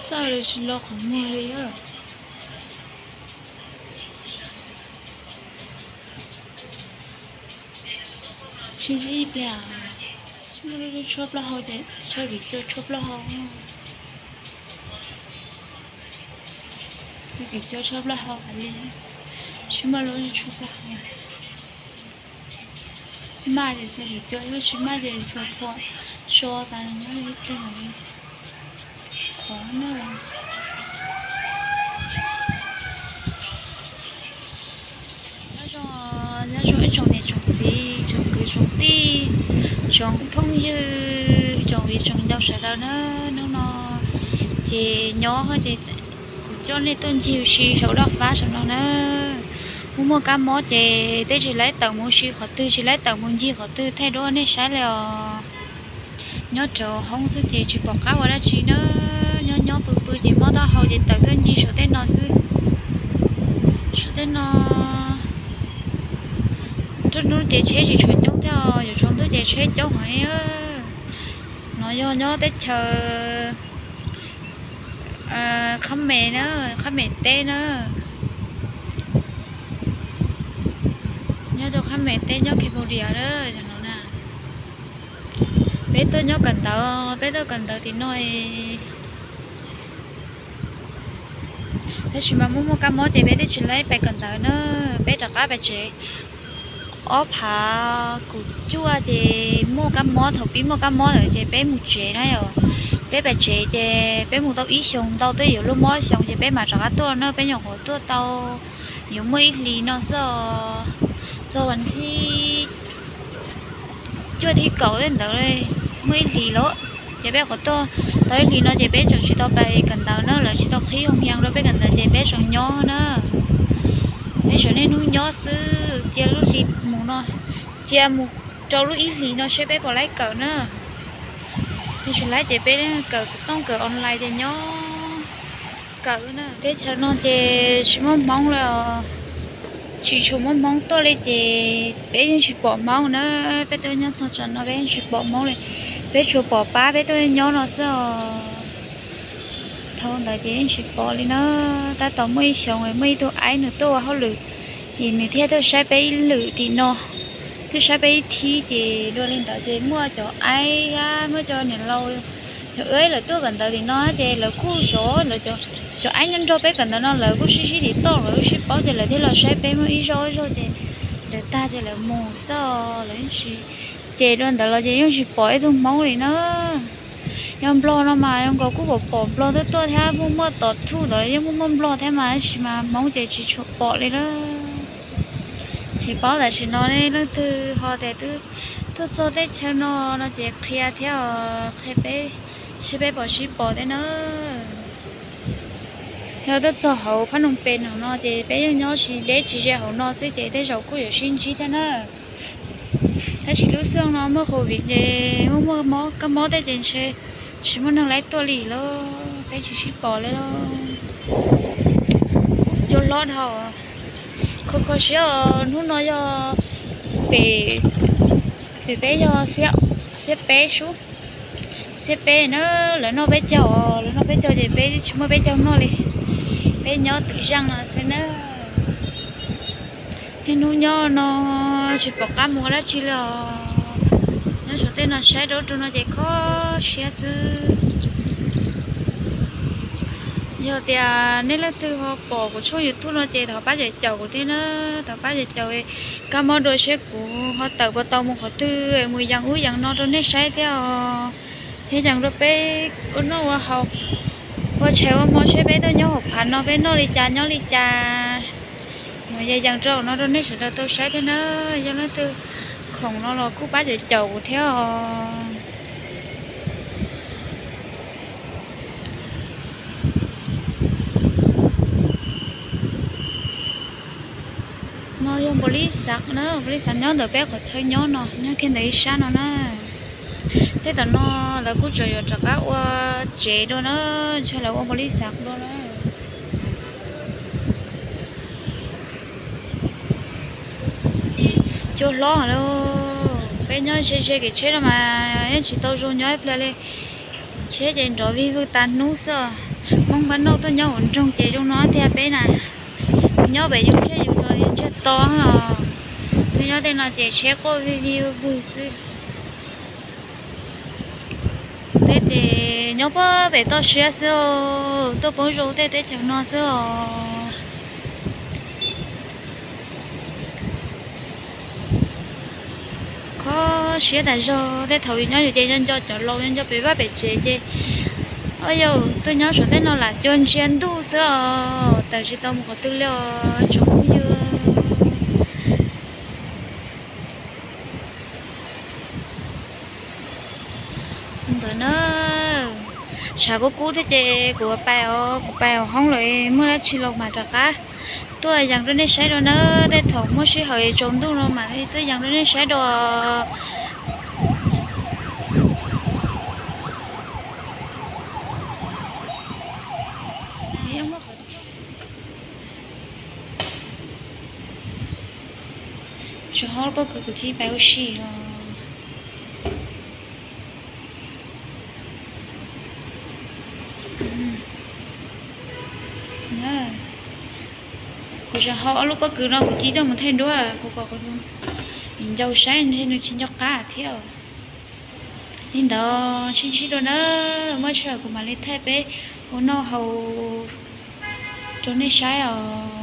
Txawj li tsis lo qhov muag li. Sib ntsib ib pliag, sib muaj lub tshuaj plaub hau ces txhawj kev cua tshuaj plaub hau. Kev cua tshuaj plaub hau tas li, sib muaj lub tshuaj plaub hau. Maj ces txhawj kev cua, yog tsis maj ces txhawj qhua so tas li nyob li ib pliag mam li qhov na. Nyob zoo, nyob zoo ib tsoom niam tsoom txiv tsoom kwv tsoom tij, tsoom phooj ywg, tsoom viv tsoom ncaus sawv daws na. Hnub no ces nyob ces kuv coj nej tuaj ncig ua si saum daj fab saum no na. Muaj muaj kab mob ces twb tsis laib tawm mus ua si qhov twg, tsis laib tawm mus ncig qhov twg thiaj duab nej saib li os. Nyob rau hoob xwb ces tsis pom qab ua dab tsi na. Nyob nyob pw pw ces mob taub hau ces tawm tuaj ncig saum tej no xwb. Saum tej no, nruab hnub ces tsheb tsis tshua coob thiab, yuav tsaus ntuj ces tsheb coob heev. No yog nyob teb chaws Qhab Mes na, Qhab Mes teb na. Nyob rau Qhab Mes teb nyob Cambodia na. Peb tuaj nyob kawm ntawv, peb tuaj kawm ntawv tim no. Tab sis mas muaj muaj kab mob ces peb twb tsis laib pais kawm ntawv na, peb rov qab pais tsev. Ob phav kaum cuaj ces muaj kab mob, thaum pib muaj kab mob lawm ces peb mus tsev na yom. Peb pais tsev ces peb mus tau ib xyoos ntau twb yuav luag mob xyoo ces peb mam rov qab tuaj na, peb nyuam qhuav tuaj tau yuav muaj ib hlis no xwb os. Txog vas thib cuaj thib kaum tej ntawd muaj ib hlis lawm. Ces peb qhuav tuaj tau ib hlis no ces peb tseem tsis tau pais kawm ntawv na, lawv tsis tau qhib hoo yas rau peb kawm ntawv ces peb tseem nyob na. Peb tseem niaj hnub nyob xwb, cia lub hli mus no, cia mus rau lub ib hlis no seb peb puas laib kawm na. Yog tsis laib ces peb kawm xov tooj kawm online ces nyob kawm na. Teb chaws no ces tsis muaj Hmoob li os. Tsis tshua muaj Hmoob tuaj li ces peb yeej tsis pom Hmoob na. Peb tuaj nyob txog tsam no peb yeej tsis pom Hmoob li. Peb tsuas pom pab peb tuaj nyob no xwb os. Dhau ntawd ces yeej tsis pom li na. Tab tom muaj ib xyoos muaj ib tug aib nws tuaj ua hauj lwm, es nws thiaj tuaj saib peb ib lwm tim no. Tuaj saib peb ib thib ces dua li ntawd ces muaj cov aib, muaj cov niam laus, cov aib lawv tuaj kawm ntawv tim no ces lawv kuj zov lawv cov aib nyob nrog peb kawm ntawv no lawv kuj sib sib tim toj, lawv kuj sib paub ces lawv thiaj los saib peb muaj ib zaug ib zaug ces lawv tag ces lawv mus xwb, lawv yeej tsis, ces dua ntawd los ces yeej tsis pom ib tug Hmoob li na. Yog Nplog no mas zoo nkaus kuj pom pom Nplog tuaj tuaj thiab, muaj muaj tom thuj ntawd yeej muaj muaj Nplog thiab mas, tab sis mas Hmoob ces tsis tshua pom li na. Tsis paub tam sim no leej twg ho tias twb tuaj txog teb chaws no no ces qhia thiab os, qhia peb seb peb pom sib pom thiab na. Yog tuaj txog hauv Phab Noom Pes no ces peb yeej nyob tsis deb tsis ze hauv no xwb ces tej zaum kuj yuav sib ntsib thiab na. Tab sis lub xyoo no muaj COVID ces muaj muaj mob, kab mob tej ces ntshe tsis muaj neeg laib tuaj li lawm, peb tsis sib pom li lawm. Cua hlob dhau. Kho kho siab os, hnub no yog pem, pem peb yog xiab peb sub, xiab peb na, lawv noj peb caug, lawv noj peb caug ces peb tsis muaj peb caug noj li, peb nyob twm zeej no xwb na. Niaj hnub nyob no tsis pom qab mus ua dab tsi li os. Nyob saum tej no saib rau rau no ces kho siab xwb. Yog tias nej leej twg ho pom kuv tshooj YouTube no ces thov pab caum caum kuv thiab na, thov pab caum caum, kab mob dua seb kuv ho tawm puas tau mus qhov twg, mus yees ub yees no rau nej saib thiab os. Thiab yees rau peb ua noj ua haus, ua tshais ua hmo seb peb tuaj nyob hauv phav no peb noj li cas nyob li cas. Mus yees yees rau no rau nej sawv daws tau saib thiab na, yog leej twg khoom no los kuj pab caum caum kuv thiab os. No yog npaum li xav na, npaum li xav nyob ntawm peb qhov chaw nyob no, nyob kiag ntawm ib sab no na. Tej tom no lawv kuj tseem yuav rov qab ua tsev dua na, ntshe lawv ua npaum li xav dua na. Cua hlob lawm, peb nyob ze ze kev tsheb no mas yeej tsis tau zoo nyob ib pliag li. Tsheb ces nrov vij vwg tas hnub xwb os. Hmoob npab noj tuaj nyob hauv nroog ces zoo no tiag peb na. Nyob pem yus tsheb yus zos ntsiag to os. Tuaj nyob tej no ces tsheb quaj vij vij vwg vwg xwb. Peb ces nyob puag pem toj siab xwb os, tuaj poob zoo tej teb chaws no xwb os. Kho siab tas zog, tej thaum yus nyob yus ces nyob nco cov laus nyob nco pem vaj pem tsev ces, o yau, tuaj nyob saum tej no lam cuag ntsia ntuj xwb os, tawm tsis tau mus qhov twg li os tsoom phooj ywg. Ntawd na, tshav kub kub thiab ces kuv pais os, kuv pais hauv hoob lawm, muaj dab tsi los mam rov qab tuaj yees rau nej saib dua na. Tej thaum muaj sij hawm tsaus ntuj no mam li tuaj yees rau nej saib dua. Tsis ho pob kws kuv cia li pais ua si os. Kuv tsis ho ob lub pob kws no kuv cia li tuaj mus thaij duab, kuv kom kuv tus niam ncau saib ntshe nws tsis nco qab thiab. Li ntawd sib ntsib dua na, muaj sij hawm kuv mam li thaij peb ua noj haus rau nej saib os.